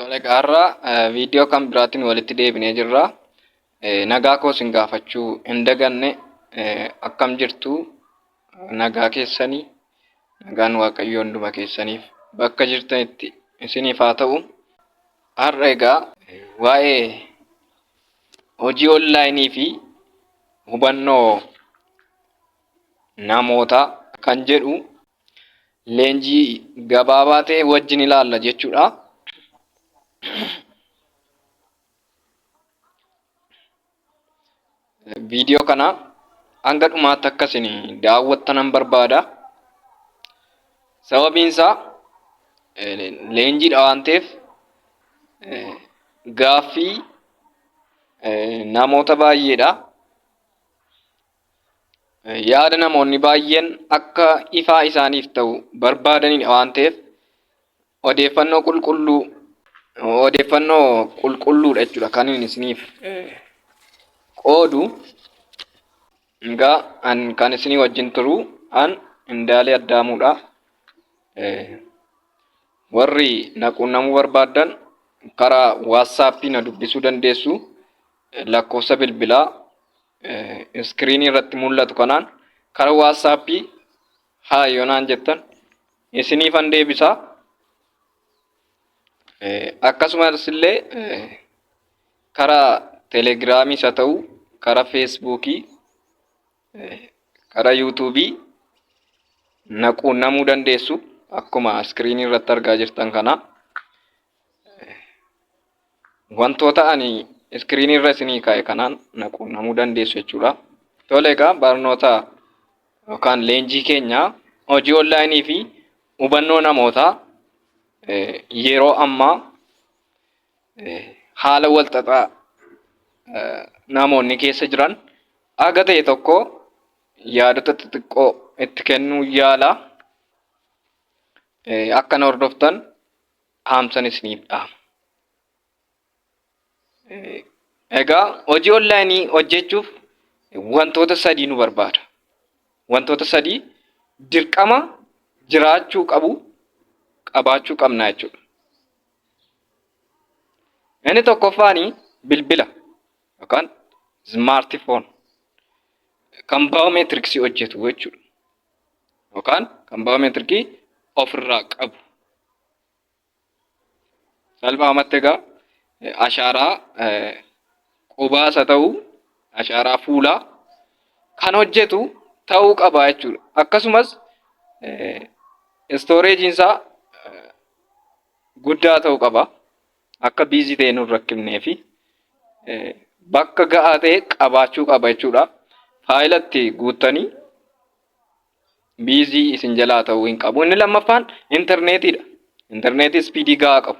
Tole egaa har'a viidiyoo kan biraatiin walitti deebinee jirra. Nagaa koo isin gaafachuu hin daganne akkam jirtu nagaa keessanii nagaan Waaqayyoo hunduma keessaniif bakka jirtanitti isiniif haa ta'u. Har'a egaa waa'ee hojii onlaayinii fi hubannoo namootaa kan jedhu leenjii gabaabaa ta'e wajjin ilaalla jechuudha. Viidiyoo kana hanga dhumaatti akka isin daawwattanan barbaada. Sababiin isaa leenjiidha waan ta'eef gaaffii namoota baay'eedha. Yaada namoonni baay'een akka ifaa isaaniif ta'u barbaadanidha waan ta'eef odeeffannoo qulqulluu odeeffannoo qulqulluudha jechuudha kan inni isiniif qoodu. Egaa an kan isinii wajjin turu an Indaalee Addaamuudha. Warri na quunnamuu barbaaddan karaa waatsaappii na dubbisuu dandeessu. Lakkoofsa bilbilaa iskiriinii irratti mul'atu kanaan karaa waatsaappii haa yoo naan jettan isiniifan deebisa. Akkasumas illee karaa telegiraamiis haa ta'u karaa feesbuukii karaa yuutuubii na quunnamuu dandeessu akkuma iskiriinii irratti argaa jirtan kana. Wantoota ani iskiriinii irra isinii kaa'e kanaan na quunnamuu dandeessu jechuudha. Tole egaa barnoota yookaan leenjii keenya hojii onlaayinii fi hubannoo namootaa yeroo ammaa haala walxaxaa namoonni keessa jiran haga ta'e tokko yaadota xixiqqoo itti kennuu yaala. Akka na hordoftan dhaamsan isiniif dhaama. Egaa hojii onlaayinii hojjechuuf wantoota sadii nu barbaada. Wantoota sadii dirqama jiraachuu qabu qabaachuu qabna jechuudha. Inni tokkoffaan bilbila yookaan smartphone kan baayomeetiriksii hojjetu jechuudha. Yookaan kan baayomeetirikii ofirraa qabu. Salphaamatti egaa ashaaraa qubaas haa ta'u ashaaraa fuulaa kan hojjetu ta'uu qaba jechuudha. Akkasumas istooreejiin isaa guddaa ta'uu qaba. Akka biizii ta'ee nu hin rakkifnee fi bakka ga'aa ta'e qabaachuu qaba jechuudha. Faayila itti guuttanii biizii isin jalaa ta'uu hin qabu. Inni lammaffaan intarneetiidha. Intarneetii ispiidii ga'aa qabu.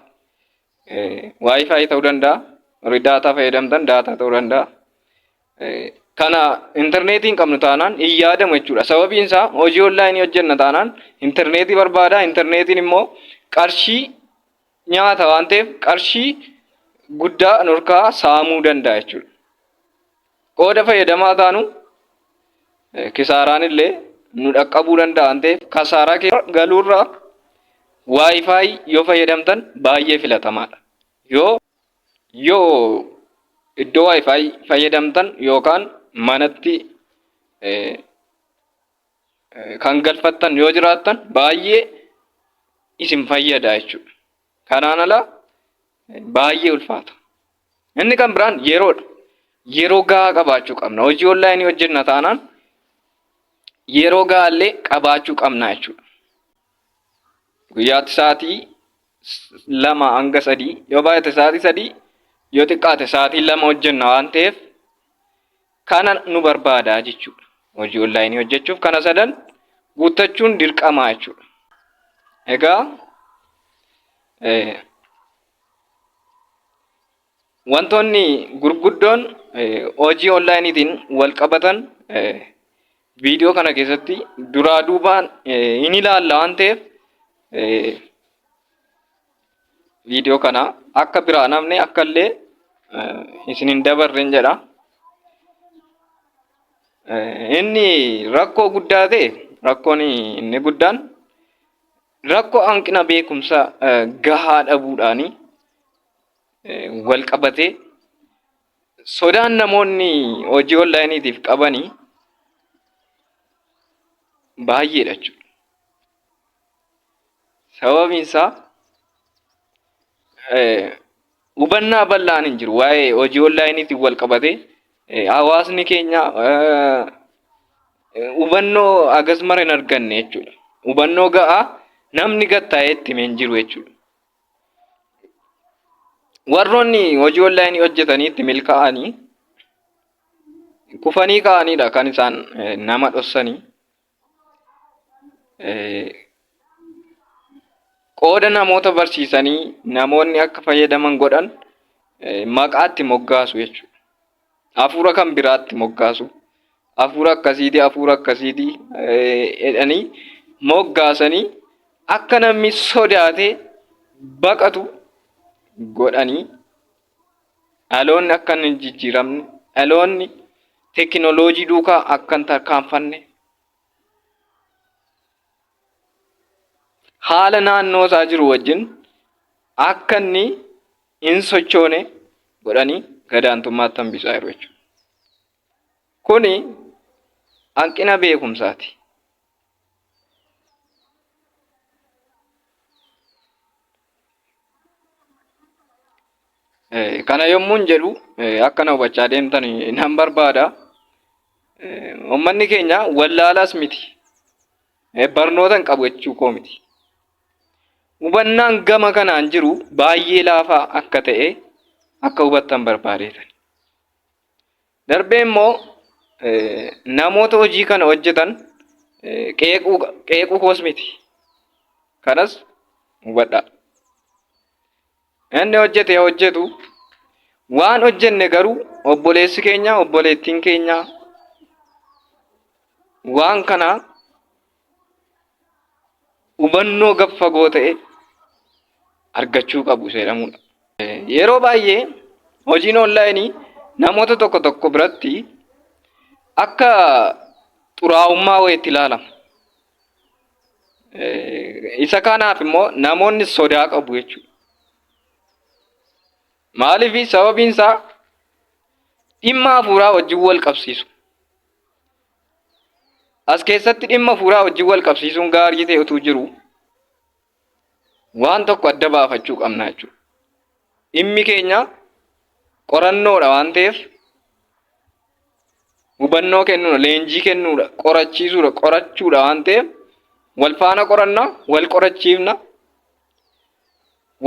Waayifaayi ta'uu danda'a. Warri daataa fayyadamtan daataa ta'uu danda'a. Kana intarneetii hin qabnu taanaan hin yaadamu jechuudha. Sababiin isaa hojii onlaayinii hojjenna taanaan intarneetii barbaada. Intarneetiin immoo qarshii nyaata waan ta'eef qarshii guddaa nurkaa saamuu danda'a jechuudha. Qooda fayyadamaa taanu kisaaraan illee nu dhaqqabuu danda'a waan ta'eef kasaaraa keessa galuurraa waayifaayi yoo fayyadamtan baay'ee filatamaadha. Yoo yoo iddoo waayifaayi fayyadamtan yookaan manatti kan galfattan yoo jiraattan baay'ee isin fayyada jechuudha. Kanaan ala baay'ee ulfaata. Inni kan biraan yeroodha. Yeroo gahaa qabaachuu qabna. Hojii onlaayinii hojjenna taanaan yeroo gahaa illee qabaachuu qabna jechuudha. Guyyaatti sa'aatii 2 hanga 3 yoo baay'ate sa'aatii 3 yoo xiqqaate sa'aatii 2 hojjenna waan ta'eef kana nu barbaada jechuudha. Hojii onlaayinii hojjechuuf kana sadan guuttachuun dirqamaa jechuudha. Egaa wantoonni gurguddoon hojii onlaayiniitiin wal qabatan viidiyoo kana keessatti duraa duubaan hin ilaalla waan ta'eef viidiyoo kana akka biraa namni akka illee isin hin dabarren jedha. Inni rakkoo guddaa ta'e rakkoon inni guddaan rakkoo hanqina beekumsa gahaa dhabuudhaani. wal qabatee sodaan namoonni hojii onlaayiniitiif qabanii baay'eedha jechuudha. Sababiin isaa hubannaa bal'aan hin jiru waa'ee hojii onlaayiniitiin wal qabatee hawaasni keenya hubannoo hagas mara hin arganne jechuudha. Hubannoo ga'aa namni gad taa'ee itti hime hin jiru jechuudha. Warroonni hojii onlaayinii hojjetanii itti milkaa'anii kufanii ka'aniidha kan isaan nama dhossanii. Qooda namoota barsiisanii namoonni akka fayyadaman godhan maqaatti moggaasu jechuudha. Hafuura kan biraatti moggaasu. Hafuura akkasiiti, hafuura akkasiiti jedhanii moggaasanii akka namni sodaatee baqatu godhanii dhaloonni akka hin jijjiiramne, dhaloonni teekinooloojii duukaa akka hin tarkaanfanne haala naannoo isaa jiru wajjin akka inni hin sochoone godhanii gadaantummaatti hambisaa jiru jechuudha. Kuni hanqina beekumsaati. Kana yommuun jedhu akka na hubachaa deemtan nan barbaada. Uummanni keenya wallaalaas miti. Barnoota hin qabu jechuu koo miti. Hubannaan gama kanaan jiru baay'ee laafaa akka ta'e akka hubattan barbaadeetan. Darbee immoo namoota hojii kana hojjetan qeequu koos miti. Kanas hubadhaa. Inni hojjete haa hojjetu. Waan hojjenne garuu obboleessi keenya obboleettiin keenya waan kana hubannoo gad fagoo ta'e argachuu qabu isa jedhamudha. Yeroo baay'ee hojiin onlaayinii namoota tokko tokko biratti akka xuraa'ummaa wayiitti ilaalama. Isa kanaaf immoo namoonni sodaa qabu jechuudha. Maaliif sababiin isaa dhimma hafuuraa wajjin wal qabsiisu. As keessatti dhimma hafuuraa wajjin wal qabsiisuun gaarii ta'e utuu jiru waan tokko adda baafachuu qabna jechuudha. Dhimmi keenya qorannoodha waan ta'eef hubannoo kennuudha, leenjii kennuudha, qorachiisuudha, qorachuudha waan ta'eef wal faana qoranna, wal qorachiifna,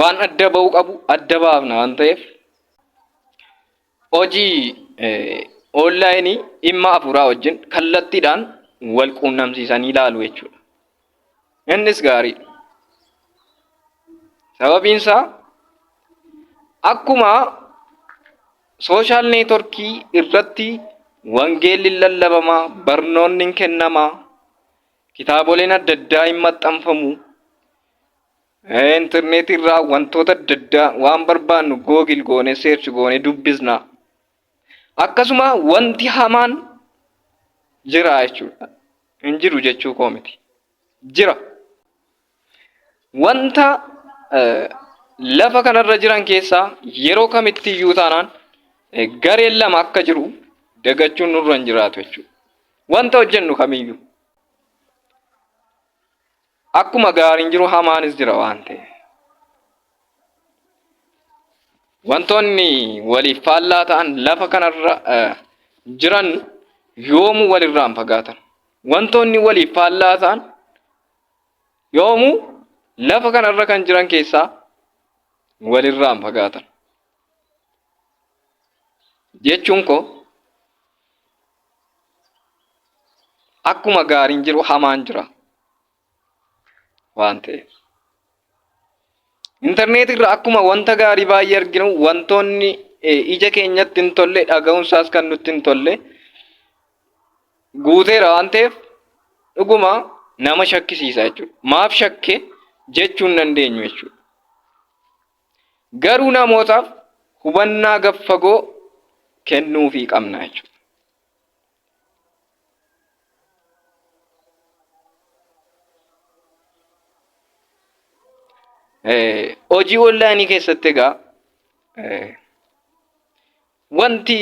waan adda ba'uu qabu adda baafna waan ta'eef hojii onlaayinii dhimma hafuuraa wajjin kallattiidhaan wal quunnamsiisanii ilaalu jechuudha. Innis gaariidha. Sababiin isaa akkuma sooshaal neetworkii irratti wangeelli lallabamaa, barnoonni hin kennamaa, kitaaboleen adda addaa hin maxxanfamu, intarneetii irraa wantoota adda addaa waan barbaannu googil goonee seerchi goonee dubbisna. Akkasuma wanti hamaan jira jechuudha. Hin jiru jechuu koo miti. Jira. Wanta lafa kanarra jiran keessaa yeroo kamitti iyyuu taanaan gareen lama akka jiru dagachuun nurra hin jiraatu jechuudha. Wanta hojjennu kamiyyuu. Akkuma gaariin jiru hamaanis jira waan ta'eef. Wantoonni waliif faallaa ta'an lafa kanarra jiran yoomuu walirraa hin fagaatan. Wantoonni waliif faallaa ta'an yoomuu lafa kanarra kan jiran keessaa walirraa hin fagaatan. Jechuun koo akkuma gaariin jiru hamaan jira waan ta'eef. Intarneetii irra akkuma wanta gaarii baay'ee arginu wantoonni ija keenyatti hin tolle dhaga'uunsaas kan nutti hin tolle guuteera waan ta'eef dhuguma nama shakkisiisa jechuudha. Maaf shakke jechuu hin dandeenyu jechuudha. Garuu namootaaf hubannaa gad fagoo kennuufii qabna jechuudha. Hojii onlaayinii keessatti egaa Wanti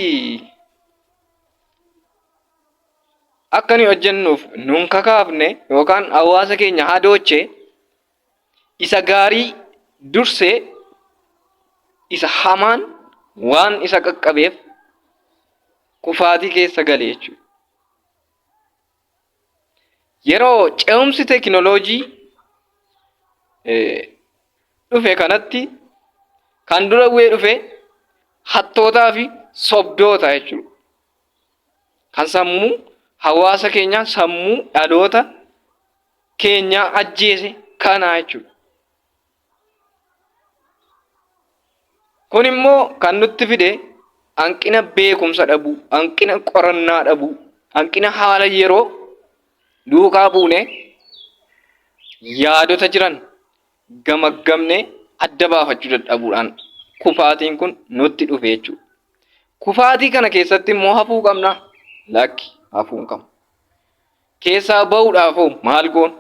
akka nuyi hojjennuuf nun kakaafne yookaan hawaasa keenya hadooche isa gaarii dursee isa hamaan waan isa qaqqabeef kufaatii keessa gale jechuudha. Yeroo ce'umsi teekinooloojii dhufe kanatti kan dura bu'ee dhufe hattootaa fi sobdoota jechuudha. Kan sammuu hawaasa keenyaa sammuu dhaloota keenyaa ajjeese kana jechuudha. Kun immoo kan nutti fide hanqina beekumsa dhabuu, hanqina qorannaa dhabuu, hanqina haala yeroo duukaa buunee yaadota jiran gamaggamnee adda baafachuu dadhabuudhaan kufaatiin kun nutti dhufe jechuudha. Kufaatii kana keessatti immoo hafuu qabnaa? Lakki hafuu hin qabnu. Keessaa bahuudhaaf hoo maal goona?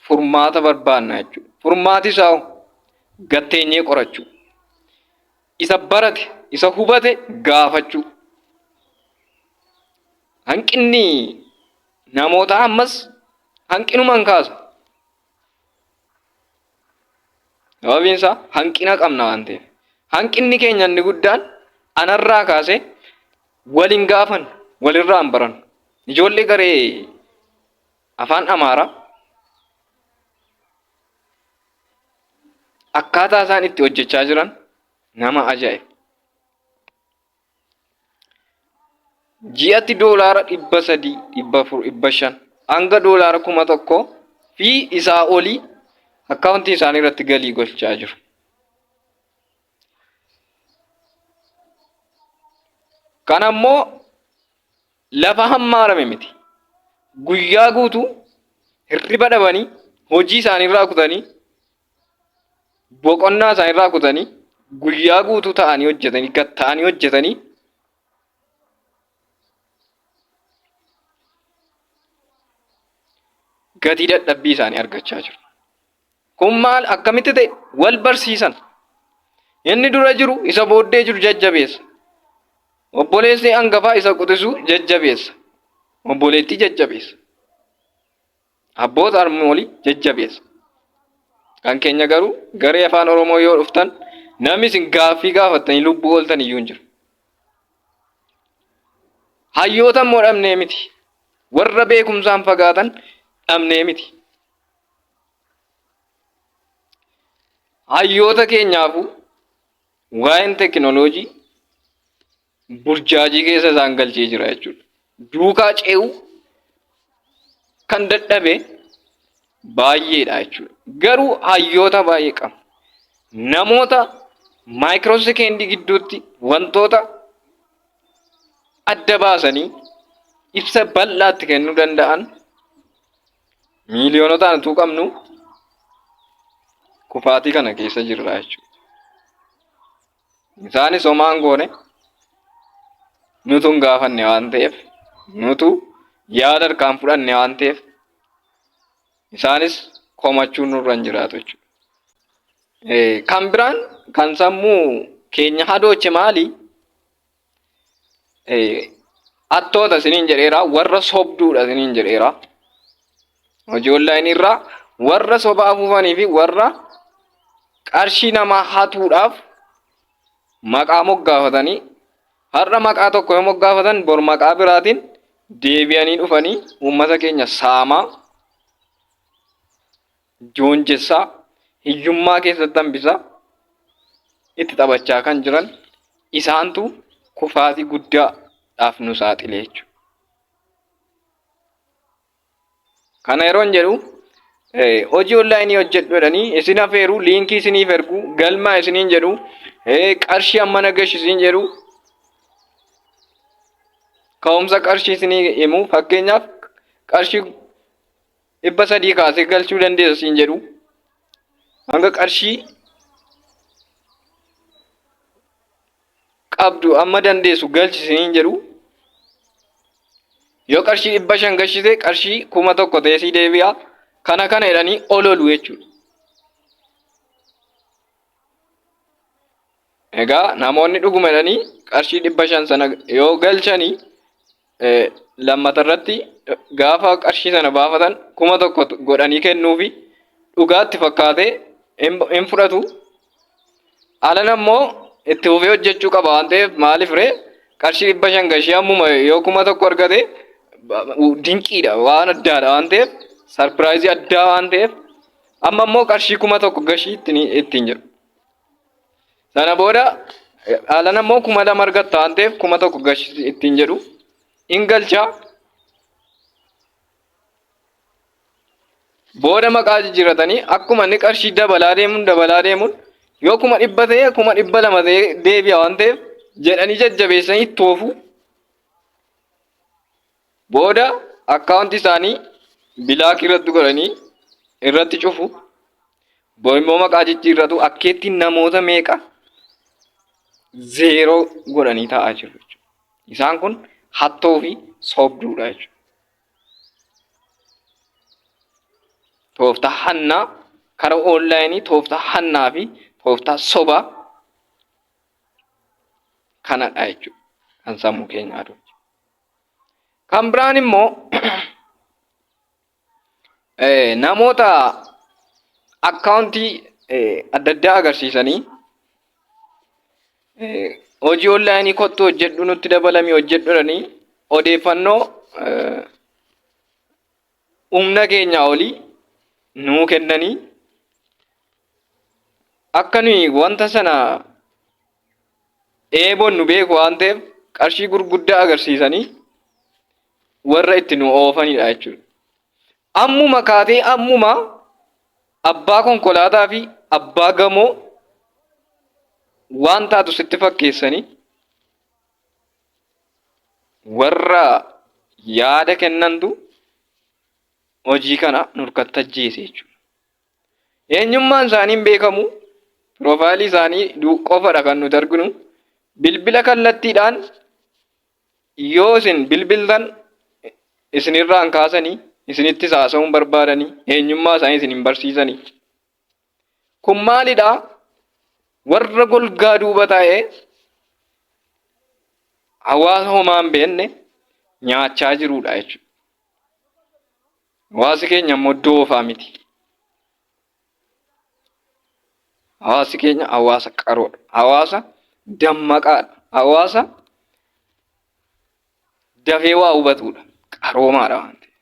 Furmaata barbaanna jechuudha. Furmaati isaa hoo gatteenyee qorachuu. Isa barate, isa hubate gaafachuu. Hanqinni namootaa ammas hanqinuman kaasa. Sababiin isaa hanqina qabna waan ta'eef. Hanqinni keenya inni guddaan anarraa kaasee wal hin gaafannu, walirraa hin barannu. Ijoollee garee afaan Amaaraa akkaataa isaan itti hojjechaa jiran nama ajaa'iba. Ji'atti doolaara 300, 400, 500 hanga doolaara 1000 fi isaa olii akkaawuntii isaanii irratti galii gochaa jiru. Kana immoo lafa hammaarame miti. Guyyaa guutuu hirriba dhabanii hojii isaanii irraa kutanii boqonnaa isaanii irraa kutanii guyyaa guutuu ta'anii hojjetanii gad ta'anii hojjetanii gatii dadhabbii isaanii argachaa jiru. Kun maal akkamitti ta'e wal barsiisan. Inni dura jiru isa booddee jiru jajjabeessa. Obboleessi hangafaa isa quxisuu jajjabeessa. Obboleettii jajjabeessa. Abboota harmoolii jajjabeessa. Kan keenya garuu garee afaan Oromoo yoo dhuftan namni isin gaaffii gaafattanii lubbuu ooltan iyyuu hin jiru. Hayyoota immoo dhabnee miti. Warra beekumsaan fagaatan dhabnee miti. Hayyoota keenyaafuu waa'een teekinooloojii burjaajii keessa isaan galchee jira jechuudha. Duukaa ce'uu kan dadhabe baay'eedha jechuudha. Garuu hayyoota baay'ee qabna. Namoota maayikiroo sekeendii gidduutti wantoota adda baasanii ibsa bal'aatti kennuu danda'an miiliyoonotaan utuu qabnu kufaatii kana keessa jirra jechuudha. Isaanis homaa hin goone nutu hin gaafanne waan ta'eef nutu yaada harkaan fudhanne waan ta'eef isaanis komachuun nurra hin jiraatu jechuudha. Kan biraan kan sammuu keenya hadooche maali? Hattoota isiniin jedheera warra sobduudha isiniin jedheera. Hojii onlaayinii irraa warra soba afuufanii fi warra qarshii namaa hatuudhaaf maqaa moggaafatanii har'a maqaa tokko yoo moggaafatan bor maqaa biraatiin deebi'anii dhufanii uummata keenya saamaa joonjessaa, hiyyummaa keessatti hambisaa itti taphachaa kan jiran isaantu kufaatii guddaadhaaf nu saaxile jechuudha. Kana yeroon jedhu hojii onlaayinii hojjedhu jedhanii isin afeeru, liinkii isiniif ergu, galmaa isiniin jedhu, qarshii ammana gashi isiniin jedhu, ka'umsa qarshii isinii himu fakkeenyaaf qarshii 300 kaasee galchuu dandeessa siin jedhu hanga qarshii qabdu amma dandeessu galchi siin jedhu yoo qarshii 500 galchite qarshii 1000 ta'ee sii deebi'a kana kana jedhanii ololu jechuudha. Egaa namoonni dhuguma jedhanii qarshii 500 sana yoo galchanii lammata irratti gaafa qarshii sana baafatan 1000 godhanii kennuufi dhugaatti fakkaatee hin fudhatu. Alan ammoo itti fufee hojjechuu qaba waan ta'eef maaliif ree qarshii 500 gashee ammuma yoo 1000 argate dinqiidha waan addaadha waan ta'eef sarpiraayizii addaa waan ta'eef amma immoo qarshii 1000 gashii ittiin jedhu. Sana booda alan ammoo 2000 argatta waan ta'eef 1000 gashii ittiin jedhu in galcha. Booda maqaa jijjiirratanii akkuma inni qarshii dabalaa deemuun dabalaa deemuun yoo 100,000 ta'e 200,000 ta'ee deebi'a waan ta'eef jedhanii jajjabeessanii itti oofu. Booda akkaawuntii isaanii bilaakii irratti godhanii irratti cufu. Bor immoo maqaa jijjiirratu akkeetti namoota meeqa zeeroo godhanii taa'aa jiru jechuudha. Isaan kun hattoo fi sobduudha jechuudha. Tooftaa hannaa karaa oonlaayinii tooftaa hannaa fi tooftaa sobaa kanadha jechuudha. Kan sammuu keenya adoochu. Kan biraan immoo namoota akkaawuntii adda addaa agarsiisanii hojii onlaayinii kottu hojjedhu nutti dabalamii hojjedhu jedhanii odeeffannoo humna keenyaa olii nuu kennanii akka nuyi wanta sana dheebonnu beeku waan ta'eef qarshii gurguddaa agarsiisanii warra itti nu oofanidha jechuudha. Ammuma kaatee ammuma abbaa konkolaataa fi abbaa gamoo waan taatu sitti fakkeessanii warra yaada kennantu hojii kana nurkatti ajjeese jechuudha. Eenyummaan isaanii hin beekamu. Piroofaayilii isaanii qofadha kan nuti arginu. Bilbila kallattiidhaan yoo isin bilbiltan isinirraa hin kaasanii, isinittis haasa'uu hin barbaadanii, eenyummaa isaanii isin hin barsiisanii. Kun maalidha? Warra golgaa duuba taa'ee hawaasa homaa hin beekne nyaachaa jirudha jechuudha. Hawaasi keenya immoo doofaa miti. Hawaasi keenya hawaasa qaroodha. Hawaasa dammaqaadha. Hawaasa dafee waa hubatudha. Qaroomaadha waan ta'eef.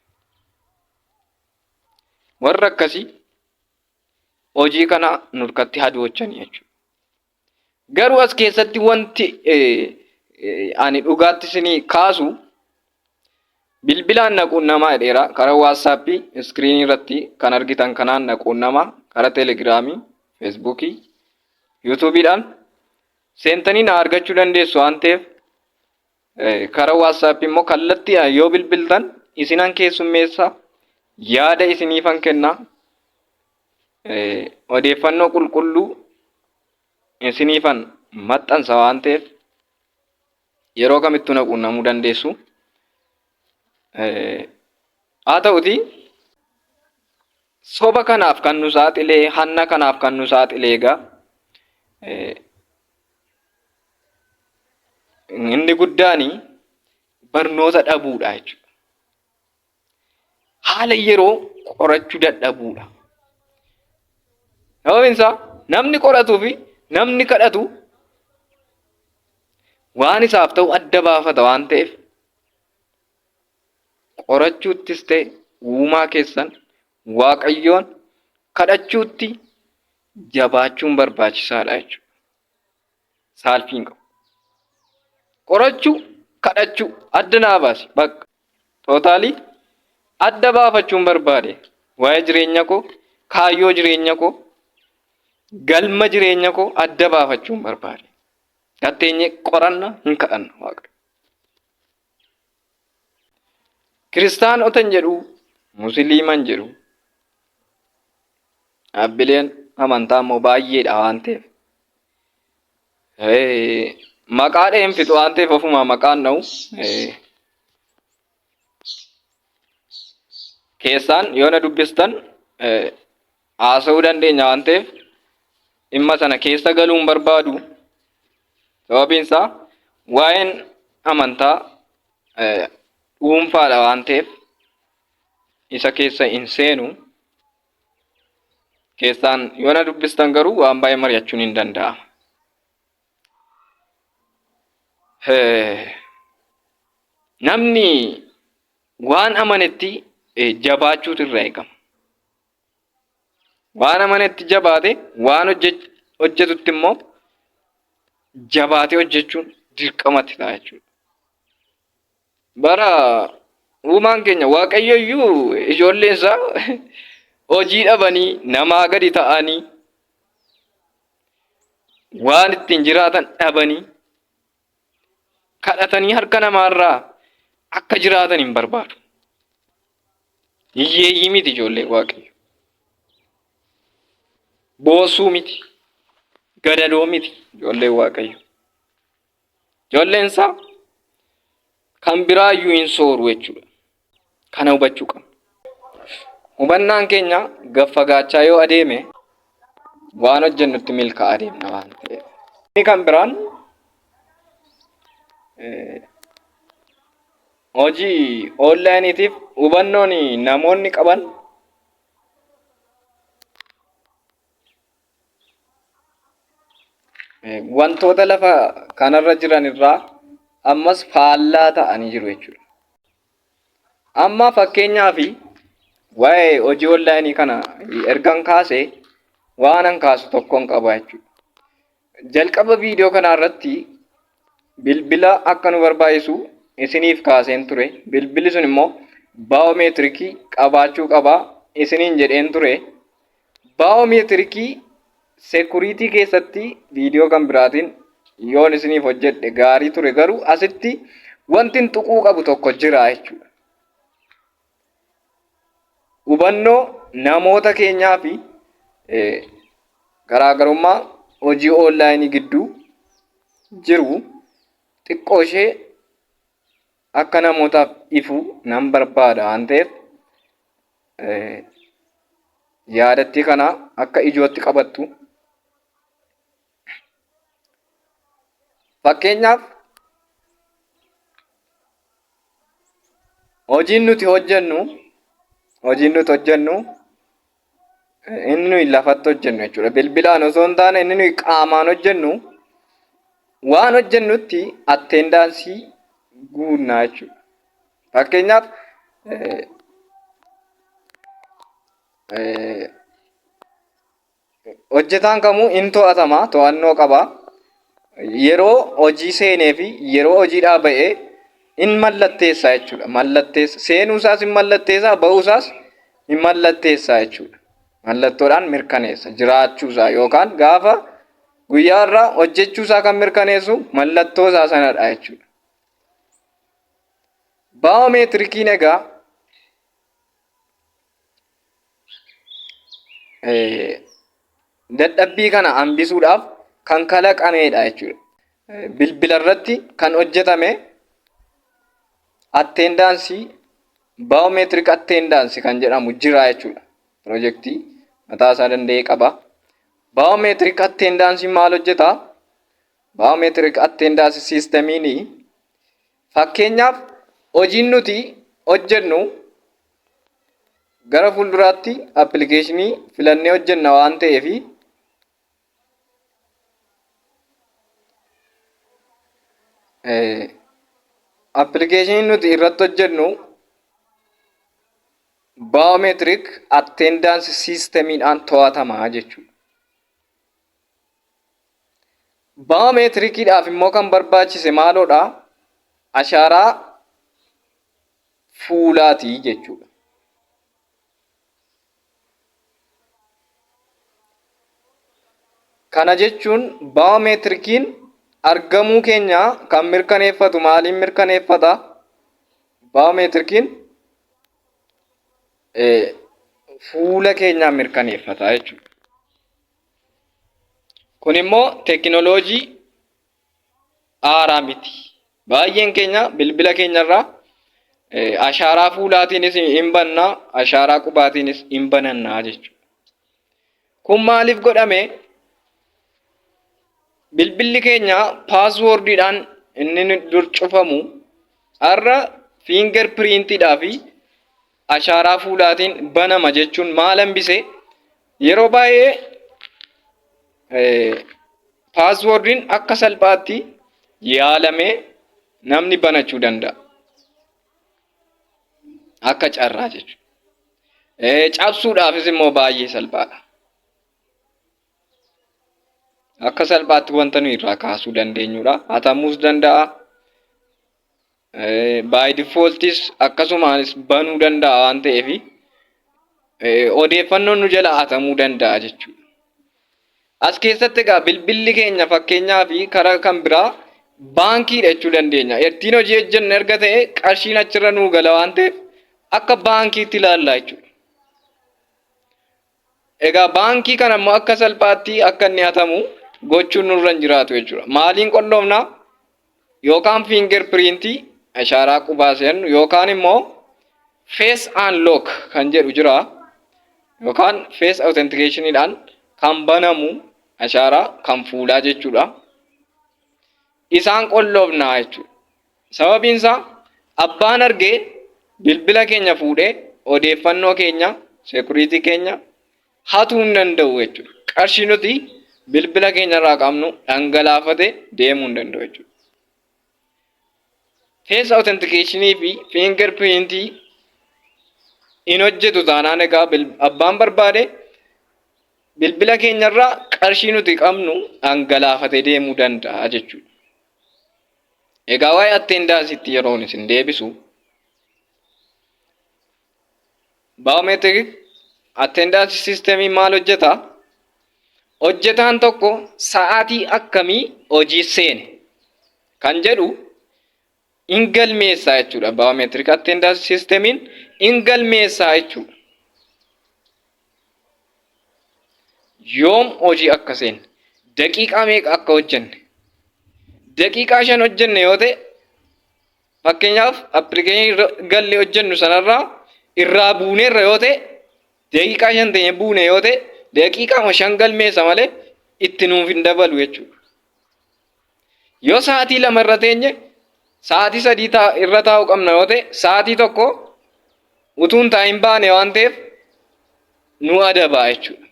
Warra akkasii hojii kana nurkatti hadoochanii jechuudha. Garuu as keessatti wanti ani dhugaatti isinii kaasu bilbilaan na quunnamaa jedheera. Karaa waatsaappii iskiriinii irratti kan argitan kanaan na quunnamaa. Karaa teelegiraamii, feesbuukii, yuutuubiidhaan seentanii na argachuu dandeessu waan ta'eef karaa waatsaappii immoo kallattiidhaan yoo bilbiltan isinan keessummeessa yaada isiniifan kenna. Odeeffannoo qulqulluu isiniifan maxxansa waan ta'eef yeroo kamittuu na quunnamuu dandeessu. Haa ta'uti soba kanaaf kan nu saaxilee hanna kanaaf kan nu saaxilee egaa inni guddaan barnoota dhabuudha jechuudha. Haala yeroo qorachuu dadhabuudha. Sababiin isaa namni qoratuu fi namni kadhatu waan isaaf ta'u adda baafata waan ta'eef qorachuuttis ta'e uumaa keessan Waaqayyoon kadhachuutti jabaachuun barbaachisaadha jechuudha. Saalfii hin qabu. Qorachuu, kadhachuu adda naa baasi bakka. Tootaalii adda baafachuun barbaade waa'ee jireenya koo, kaayyoo jireenya koo, galma jireenya koo adda baafachuun barbaade. Gatteenyee qoranna hin kadhanna Waaqayyo. Kiristaanota hin jedhu, Musliima hin jedhu. Dhaabbileen amantaa immoo baay'eedha waan ta'eef. Maqaa dhaheen fixu waan ta'eef ofumaa maqaan dha'u. Keessaan yoo na dubbistan haasa'uu dandeenya waan ta'eef dhimma sana keessa galuu hin barbaadu. Sababiin isaa waa'een amantaa dhuunfaadha waan ta'eef isa keessa hin seenu. Keessaan yoo na dubbistan garuu waan baay'ee mari'achuun hin danda'ama. Namni waan amanetti jabaachuutu irraa eegama. Waan amanetti jabaate waan hojjetutti immoo jabaatee hojjechuun dirqamatti ta'a jechuudha. Bara uumaan keenya Waaqayyo iyyuu ijoolleen isaa hojii dhabanii namaa gadi ta'anii waan ittiin jiraatan dhabanii kadhatanii harka namaarraa akka jiraatan hin barbaadu. Hiyyeeyyii miti ijoollee Waaqayyo. Boosuu miti. Gadadoo miti ijoollee Waaqayyo. Ijoolleen isaa kan biraa iyyuu hin sooru jechuudha. Kana hubachuu qabna. Hubannaan keenya gad fagaachaa yoo adeeme waan hojjennutti milkaa'aa adeemna waan ta'eef. Inni kan biraan hojii onlaayiniitiif hubannoon namoonni qaban wantoota lafa kanarra jiran irraa ammas faallaa ta'anii jiru jechuudha. Amma fakkeenyaaf waa'ee hojii onlaayinii kana ergan kaasee waanan kaasu tokkon qaba jechuudha. Jalqaba viidiyoo kanaa irratti bilbila akka nu barbaachisu isiniif kaaseen ture. Bilbilli sun immoo baayoomeetirikii qabaachuu qaba isiniin jedheen ture. Baayoomeetirikii sekuriitii keessatti viidiyoo kan biraatiin yoon isiniif hojjedhe gaarii ture garuu asitti wanti hin tuquu qabu tokko jira jechuudha. Hubannoo namoota keenyaa fi garaagarummaa hojii oonlaayinii gidduu jiru xiqqoo ishee akka namootaaf ifu nan barbaada waan ta'eef yaadattii kana akka ijootti qabattu. Fakkeenyaaf hojiin nuti hojjennu hojiin nuti hojjennu inni nuyi lafatti hojjennu jechuudha. Bilbilaan osoo hin taane inni nuyi qaamaan hojjennu waan hojjennutti attendaansii guunnaa jechuudha. Fakkeenyaaf hojjetaan kamuu in to'atama, to'annoo qaba. Yeroo hojii seenee fi yeroo hojiidhaa ba'ee in mallatteessa jechuudha. Mallatteessa seenuu isaas in mallatteessa, ba'uu isaas in mallatteessa jechuudha. Mallattoodhaan mirkaneessa jiraachuu isaa yookaan gaafa guyyaa irraa hojjechuu isaa kan mirkaneessu mallattoo isaa sanadha jechuudha. Baayoomeetirikiin egaa dadhabbii kana hambisuudhaaf kan kalaqameedha jechuudha. Bilbila irratti kan hojjetame attendaansii baayomeetirik attendaansii kan jedhamu jira jechuudha. Pirojektii mataa isaa danda'e qaba. Baayomeetirik attendaansiin maal hojjeta? Baayomeetirik attendaansii siistemiin fakkeenyaaf hojiin nuti hojjennu Gara fuulduraatti appilikeeshinii filannee hojjenna waan ta'eef appilikeeshiniin nuti irratti hojjennu baayomeetirik atteendaansi siistemiidhaan to'atama jechuudha. Baayomeetirikiidhaaf immoo kan barbaachise maaloodha? Ashaaraa fuulaati jechuudha. Kana jechuun baayoomeetirikiin argamuu keenya kan mirkaneeffatu maaliin mirkaneeffata? Baayoomeetirikiin fuula keenyaan mirkaneeffata jechuudha. Kun immoo teekinooloojii haaraa miti. Baay'een keenya bilbila keenyarraa ashaaraa fuulaatiinis hin banna, ashaaraa qubaatiinis hin bananna jechuudha. Kun maaliif godhame? Bilbilli keenya paaswoordiidhaan inni dur cufamu har'a fiingar piriintiidhaa fi ashaaraa fuulaatiin banama jechuun maal hambise? Yeroo baay'ee paaswoordiin akka salphaatti yaalamee namni banachuu danda'a. Akka carraa jechuudha. Cabsuudhaafis immoo baay'ee salphaadha. Akka salphaatti wanta nuyi irraa kaasuu dandeenyudha. Hatamuus danda'a. By defaultis akkasumaanis banuu danda'a waan ta'eef odeeffannoon nu jala hatamuu danda'a jechuudha. As keessatti egaa bilbilli keenya fakkeenyaa fi karaa kan biraa baankiidha jechuu dandeenya. Ittiin hojii hojjennu erga ta'e qarshiin achirra nuu gala waan ta'eef akka baankiitti ilaalla jechuudha. Egaa baankii kana immoo akka salphaatti akka inni hatamu gochuun nurra hin jiraatu jechuudha. Maaliin qolloofna? Yookaan finger piriintii ashaaraa qubaa seennu yookaan immoo face unlock kan jedhu jira. Yookaan face authenticationidhaan kan banamu ashaaraa kan fuulaa jechuudha. Isaan qolloofna jechuudha. Sababiin isaa abbaan argee bilbila keenya fuudhee odeeffannoo keenya, security keenya hatuu hin danda'u jechuudha. Qarshii nuti bilbila keenya irraa qabnu dhangalaafatee deemuu hin danda'u jechuudha. Face authentication fi fingerprint hin hojjetu taanaan egaa abbaan barbaade bilbila keenyarraa qarshii nuti qabnu dhangalaafatee deemuu danda'a jechuudha. Egaa waa'ee atteendaansiitti yeroon isin deebisu baayomeetirik atteendaansi siistemii maal hojjeta? Hojjetaan tokko sa'aatii akkamii hojii seene kan jedhu in galmeessaa jechuudha. Baayomeetirik atteendaansi siistemiin in galmeessaa jechuudha. Yoom hojii akka seenne, daqiiqaa meeqa akka hojjenne, daqiiqaa 5 hojjenne yoo ta'e, fakkeenyaaf appilikeeshinii gallee hojjennu sanarraa irraa buuneerra yoo ta'e, daqiiqaa 5 ta'e buune yoo ta'e, daqiiqaama 5 galmeessa malee itti nuuf hin dabalu jechuudha. Yoo sa'aatii 2 irra teenye sa'aatii 3 irra taa'uu qabna yoo ta'e sa'aatii 1 utuu hin taa'in baane waan ta'eef nu adabaa jechuudha.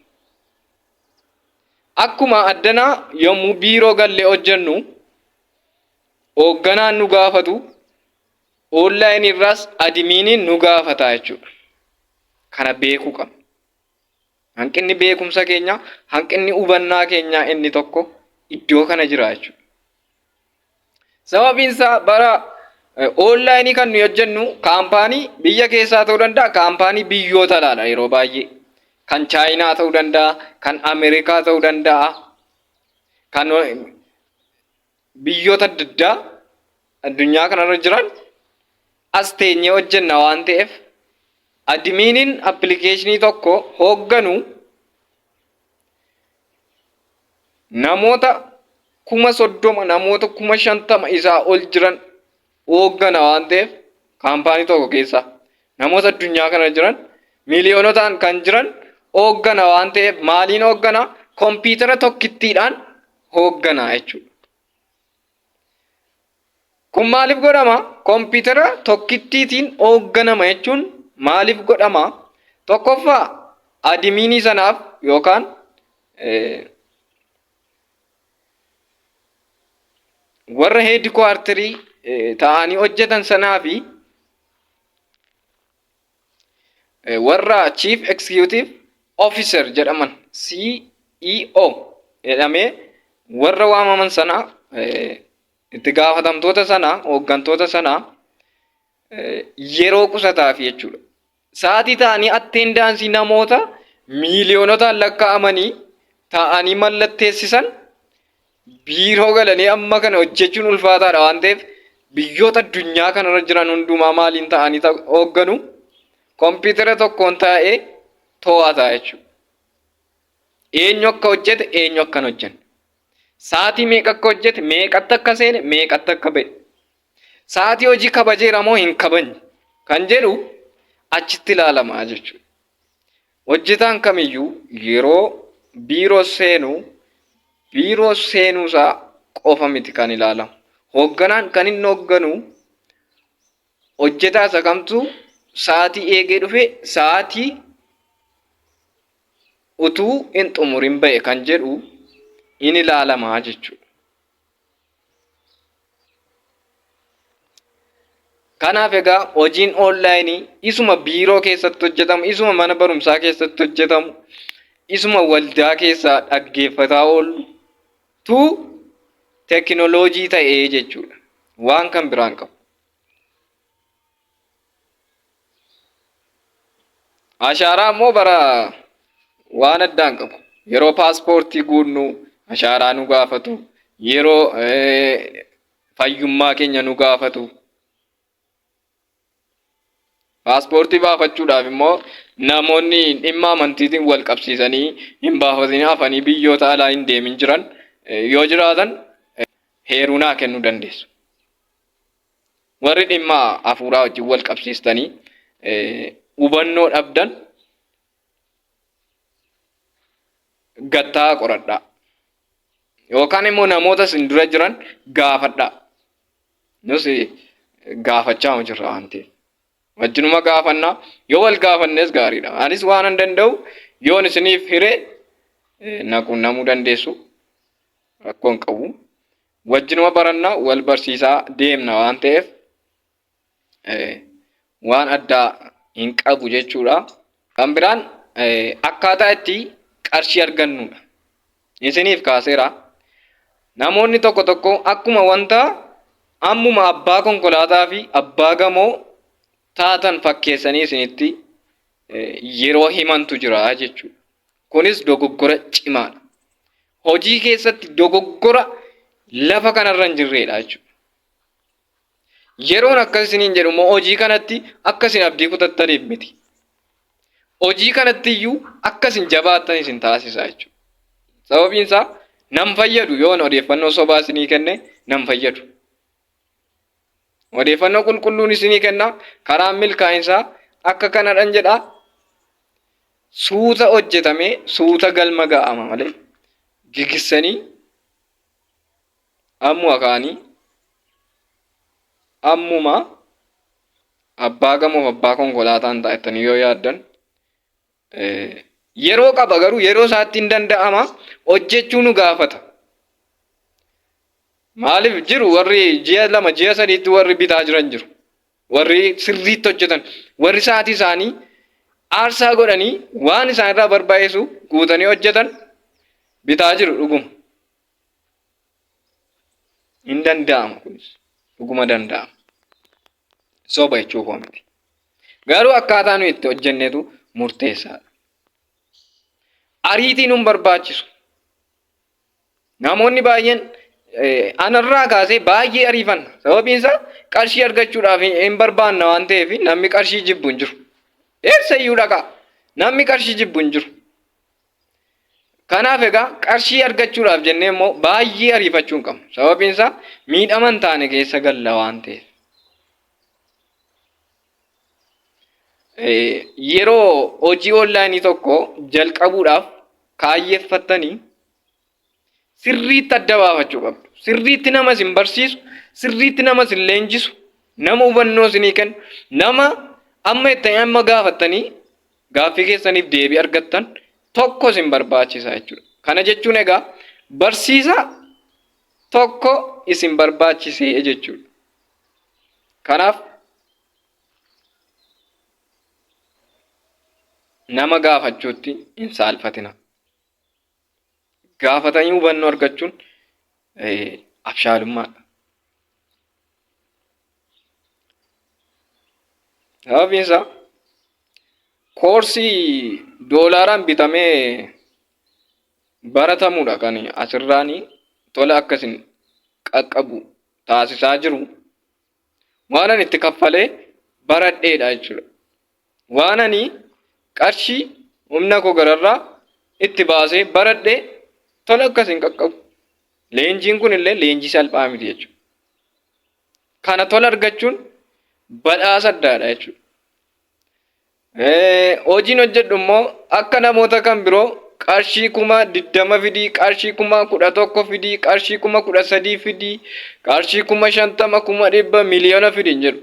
Akkuma addanaa yommuu biiroo gallee hojjennu hoogganaan nu gaafatu oonlaayinii irraas adimiiniin nu gaafata jechuudha. Kana beekuu qabna. Hanqinni beekumsa keenyaa, hanqinni hubannaa keenyaa inni tokko iddoo kana jira jechuudha. Sababiin isaa bara oonlaayinii kan nuyi hojjennu kaampaanii biyya keessaa ta'uu danda'a, kaampaanii biyyoota alaadha yeroo baay'ee. Kan Chaayinaa ta'uu danda'a, kan Ameerikaa ta'uu danda'a, kan biyyoota adda addaa addunyaa kanarra jiran as teenyee hojjenna waan ta'eef adimiiniin appilikeeshinii tokko hoogganu namoota 30,000 namoota 50,000 isaa ol jiran hooggana waan ta'eef kaampaanii tokko keessa namoota addunyaa kana jiran miiliyoonotaan kan jiran hooggana waan ta'eef maaliin hooggana kompiitara tokkittiidhaan hooggana jechuudha. Kun maaliif godhama? Kompiitara tokkittiitiin hoogganama jechuun maaliif godhama? Tokkoffaa adimiinii sanaaf yookaan warra heedikuwaartarii ta'anii hojjetan sanaa fi warra Chief Executive Officer jedhaman CEO jedhamee warra waamaman sana itti gaafatamtoota sana hooggantoota sana yeroo qusataafi jechuudha. Sa'aatii ta'anii attendaansii namoota miiliyoonotaan lakkaa'amanii taa'anii mallatteessisan biiroo galanii amma kana hojjechuun ulfaataadha waan ta'eef biyyoota addunyaa kanarra jiran hundumaa maaliin ta'anii hoogganu kompiitara tokkoon taa'ee to'ata jechuudha. Eenyu akka hojjete eenyu akka hin hojjenne. Sa'aatii meeqa akka hojjete meeqatti akka seene meeqatti akka ba'e. Sa'aatii hojii kabajeera moo hin kabajne kan jedhu achitti ilaalamaa jechuudha. Hojjetaan kamiyyuu yeroo biiroo seenu Biiroo seenuusaa qofa miti kan ilaalamu. Hoogganaan kan inni hoogganu hojjetaa isa kamtu sa'aatii eegee dhufe sa'aatii utuu hin xumurin ba'e kan jedhu in ilaalama jechuudha. Kanaaf egaa hojiin onlaayinii isuma biiroo keessatti hojjetamu, isuma mana barumsaa keessatti hojjetamu, isuma waldaa keessaa dhaggeeffataa oollu tu tekinooloojii ta'ee jechuudha. Waan kan biraan qabu. Ashaaraa immoo bara waan addaa hin qabu. Yeroo paaspoortii guunnu ashaaraa nu gaafatu. Yeroo fayyummaa keenya nu gaafatu. Paaspoortii baafachuudhaaf immoo namoonni dhimma amantiitiin wal qabsiisanii hin baafatin hafanii biyyoota alaa hin deemin jiran yoo jiraatan heeruu naa kennuu dandeessu. Warri dhimma hafuuraa wajjin wal qabsiistanii hubannoo dhabdan gattaa qoradhaa. Yookaan immoo namoota isin dura jiran gaafadhaa. Nus gaafachaa jirra waan ta'eef. Wajjinuma gaafannaa yoo wal gaafannes gaariidha. Anis waan an danda'u yoon isiniif hire na quunnamuu dandeessu. Rakkoo hin qabu. Wajjinuma baranna wal barsiisaa deemna waan ta'eef waan addaa hin qabu jechuudha. Kan biraan akkaataa itti qarshii argannudha. Isiniif kaaseera. Namoonni tokko tokko akkuma wanta ammuma abbaa konkolaataa fi abbaa gamoo taatan fakkeessanii isinitti yeroo himantu jira jechuudha. Kunis dogoggora cimaadha. Hojii keessatti dogoggora lafa kanarra hin jirredha jechuudha. Yeroon akkas isiniin jedhu immoo hojii kanatti akka isin abdii kutattaniif miti. Hojii kanatti iyyuu akka isin jabaattan isin taasisa jechuudha. Sababiin isaa nan fayyadu yoon odeeffannoo sobaa isinii kenne nan fayyadu. Odeeffannoo qulqulluun isinii kenna karaan milkaa'insaa akka kanadhan jedha. Suuta hojjetamee suuta galma ga'ama malee gigissanii ammuma ka'anii ammuma abbaa gamoof abbaa konkolaataan ta'a jettanii yoo yaaddan yeroo qaba garuu yeroo isaatti hin danda'ama hojjechuu nu gaafata. Maaliif jiru warri ji'a 2 ji'a 3tti warri bitaa jiran jiru. Warri sirriitti hojjetan warri sa'aatii isaanii aarsaa godhanii waan isaan irraa barbaachisu guutanii hojjetan bitaa jiru dhuguma. Hin danda'ama kunis dhuguma danda'ama. Soba jechuu koo miti. Garuu akkaataa nuyi itti hojjennetu murteessaadha. Ariitiin nun barbaachisu. Namoonni baay'een anarraa kaasee baay'ee ariifanna. Sababiin isaa qarshii argachuudhaaf hin barbaanna waan ta'eef namni qarshii jibbu hin jiru. Eessayyuu dhaqaa. Namni qarshii jibbu hin jiru. Kanaaf egaa qarshii argachuudhaaf jennee immoo baay'ee ariifachuu hin qabnu. Sababiin isaa miidhama hin taane keessa galla waan ta'eef. Yeroo hojii onlaayinii tokko jalqabuudhaaf kaayyeffattanii sirriitti adda baafachuu qabdu. Sirriitti nama isin barsiisu, sirriitti nama isin leenjisu, nama hubannoo isinii kennu, nama amma itti amma gaafattanii gaaffii keessaniif deebii argattan tokko isin barbaachisa jechuudha. Kana jechuun egaa barsiisaa tokko isin barbaachisee jechuudha. Kanaaf nama gaafachuutti hin saalfatina. Gaafatanii hubannoo argachuun abshaalummaadha. Sababiin isaa koorsii doolaaraan bitamee baratamudha kan asirraan tola akkasin qaqqabu taasisaa jiru. Waan ani itti kaffalee baradheedha jechuudha. Waan ani qarshii humna koo gararraa itti baasee baradhe tola akkas hin qaqqabu. Leenjiin kun illee leenjii salphaa miti jechuudha. Kana tola argachuun badhaasa addaadha jechuudha. Hojiin hojjedhu immoo akka namoota kan biroo qarshii 20,000 fidii, qarshii 11,000 fidii, qarshii 13,000 fidii, qarshii 50,000, 100,000, 1,000,000 fidi hin jedhu.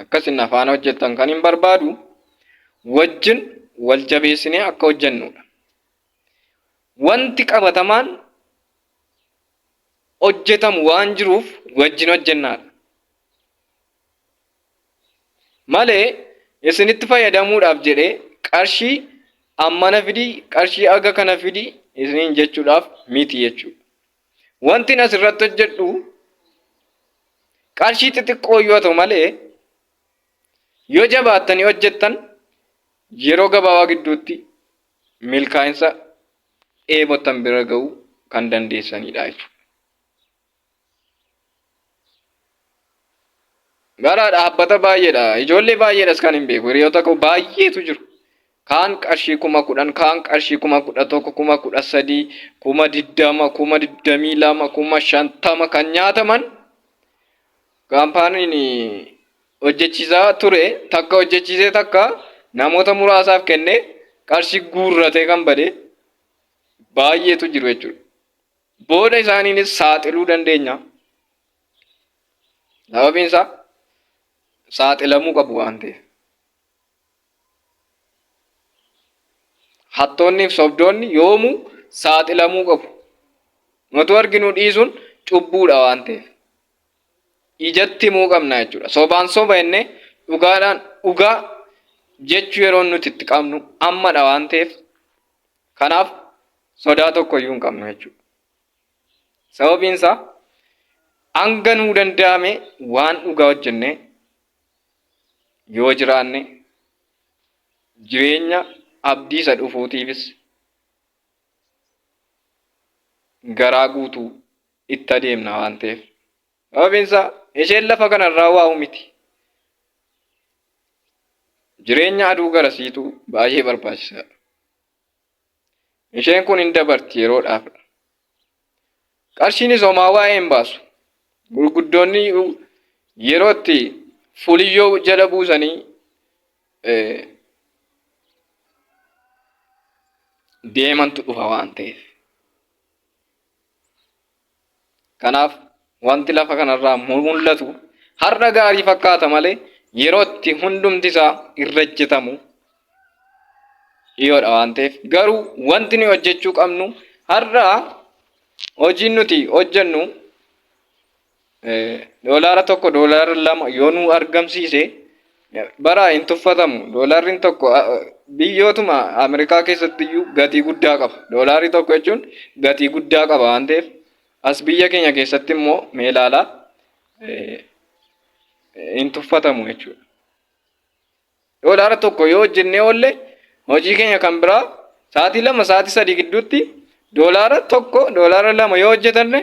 Akka isin na faana hojjettan kan hin barbaadu wajjin wal jabeessinee akka hojjennudha. Wanti qabatamaan hojjetamu waan jiruuf wajjin hojjennaadha. Malee isinitti fayyadamuudhaaf jedhee qarshii ammana fidii qarshii aga kana fidii isiniin jechuudhaaf miti jechuudha. Wantin asirratti hojjedhu qarshii xixiqqoo yoo ta'u malee yoo jabaattanii hojjettan yeroo gabaabaa gidduutti milkaa'insa dheebottan bira ga'uu kan dandeessanidha jechuudha. Gara dhaabbata baay'eedha. Ijoollee baay'eedhas kan hin beeku. Hiriyoota koo baay'eetu jiru. Kaan qarshii 10,000, kaan qarshii 11,000, 13,000, 20,000, 22,000, 50,000 kan nyaataman kaampaaniin hojjechiisaa ture takka hojjechiisee takka namoota muraasaaf kennee qarshii guurratee kan bade baay'eetu jiru jechuudha. Booda isaaniinis saaxiluu dandeenya. Sababiin isaa saaxilamuu qabu waan ta'eef. Hattoonni fi sobdoonni yoomuu saaxilamuu qabu. Nutu arginuu dhiisuun cubbuudha waan ta'eef. Ijatti himuu qabna jechuudha. Sobaan soba jennee dhugaadhaan dhugaa jechuu yeroo nuti itti qabnu ammadha waan ta'eef kanaaf sodaa tokko iyyuu hin qabnu jechuudha. Sababiin isaa hanga nuu danda'ame waan dhugaa hojjennee yoo jiraanne jireenya abdii isa dhufuutiifis garaa guutuu itti adeemna waan ta'eef. Sababiin isaa isheen lafa kanarraa waa'u miti. Jireenya aduu garasiitu baay'ee barbaachisaadha. Isheen kun hin dabarti yeroodhaaf. Qarshiinis homaa waa'ee hin baasu. Gurguddoonni yeroo itti fuliyyoo jala buusanii deemantu dhufa waan ta'eef. Kanaaf wanti lafa kanarraa mul'atu har'a gaarii fakkaata malee yeroo itti hundumti isaa irra ejjetamu dhiyoodha waan ta'eef garuu wanti nuyi hojjechuu qabnu har'a hojiin nuti hojjennu Doolaara 1 doolaara 2 yoo nuu argamsiise bara hin tuffatamu. Doolaarri tokko biyyootuma Ameerikaa keessatti iyyuu gatii guddaa qaba. Doolaarri tokko jechuun gatii guddaa qaba waan ta'eef as biyya keenya keessatti immoo mee ilaalaa hin tuffatamu jechuudha. Doolaara tokko yoo hojjennee oolle hojii keenya kan biraa sa'aatii 2 sa'aatii 3 gidduutti doolaara 1 doolaara 2 yoo hojjetanne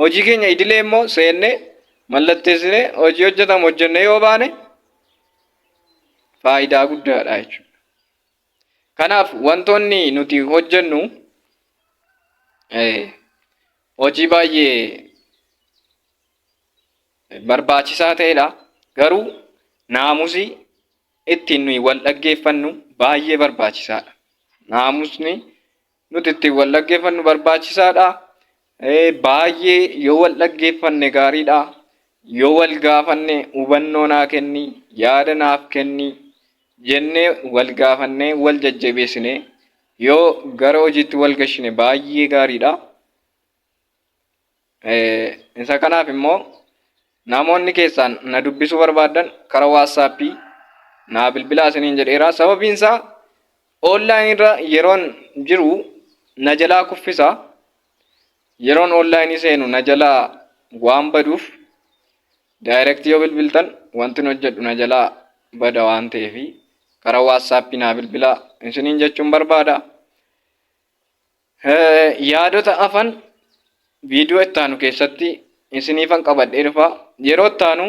hojii keenya idilee immoo seennee mallatteessinee hojii hojjetamu hojjennee yoo baane faayidaa guddaadha jechuudha. Kanaaf wantoonni nuti hojjennu hojii baay'ee barbaachisaa ta'edha. Garuu naamusi ittiin nuyi wal dhaggeeffannu baay'ee barbaachisaadha. Naamusni nuti ittiin wal dhaggeeffannu barbaachisaadha. Baay'ee yoo wal dhaggeeffanne gaariidha. Yoo wal gaafanne hubannoo naa kenni, yaada naaf kenni jennee wal gaafannee wal jajjabeessinee yoo gara hojiitti wal gashine baay'ee gaariidha. Isa kanaaf immoo namoonni keessaan na dubbisuu barbaaddan karaa waatsaappii naa bilbilaa isiniin jedheera. Sababiin isaa online irra yeroon jiru na jalaa kuffisa. Yeroon online seenu na jalaa waan baduuf direct yoo bilbiltan wanti hojjedhu na jalaa bada waan ta'eef karaa waatsaappii naa bilbilaa isiniin jechuun barbaada. Yaadota hafan viidiyoo itti aanu keessatti isiniifan qabadhee dhufa. Yeroo itti aanu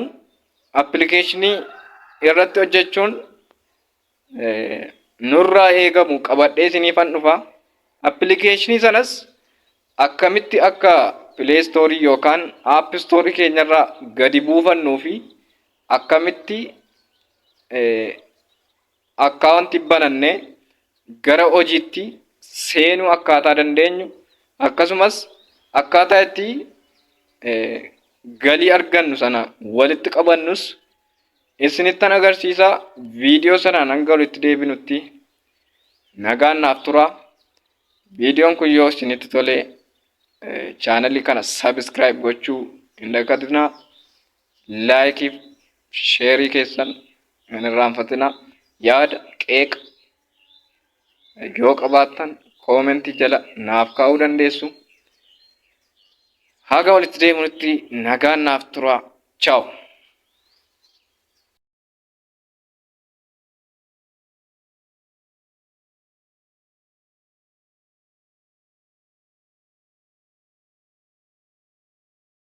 appilikeeshinii irratti hojjechuun nurraa eegamu qabadhee isiniifan dhufa. Appilikeeshinii sanas akkamitti akka pileestoorii yookaan aap istoorii keenyarraa gadi buufannuu fi akkamitti Akkaawuntii banannee gara hojiitti seenuu akkaataa dandeenyu, akkasumas akkaataa itti galii argannu sana walitti qabannus isinittan agarsiisa. Viidiyoo sanaan hanga walitti deebinutti nagaan naaf tura. Viidiyoon kun yoo isinitti tole, chaanalii kana subscribe gochuu hin dagatinaa. Like fi share keessan hin irraanfatinaa. Yaada qeeqa yoo qabaattan comment jala naaf kaa'uu dandeessu. Haga walitti deebinutti nagaan naaf tura. Ciao.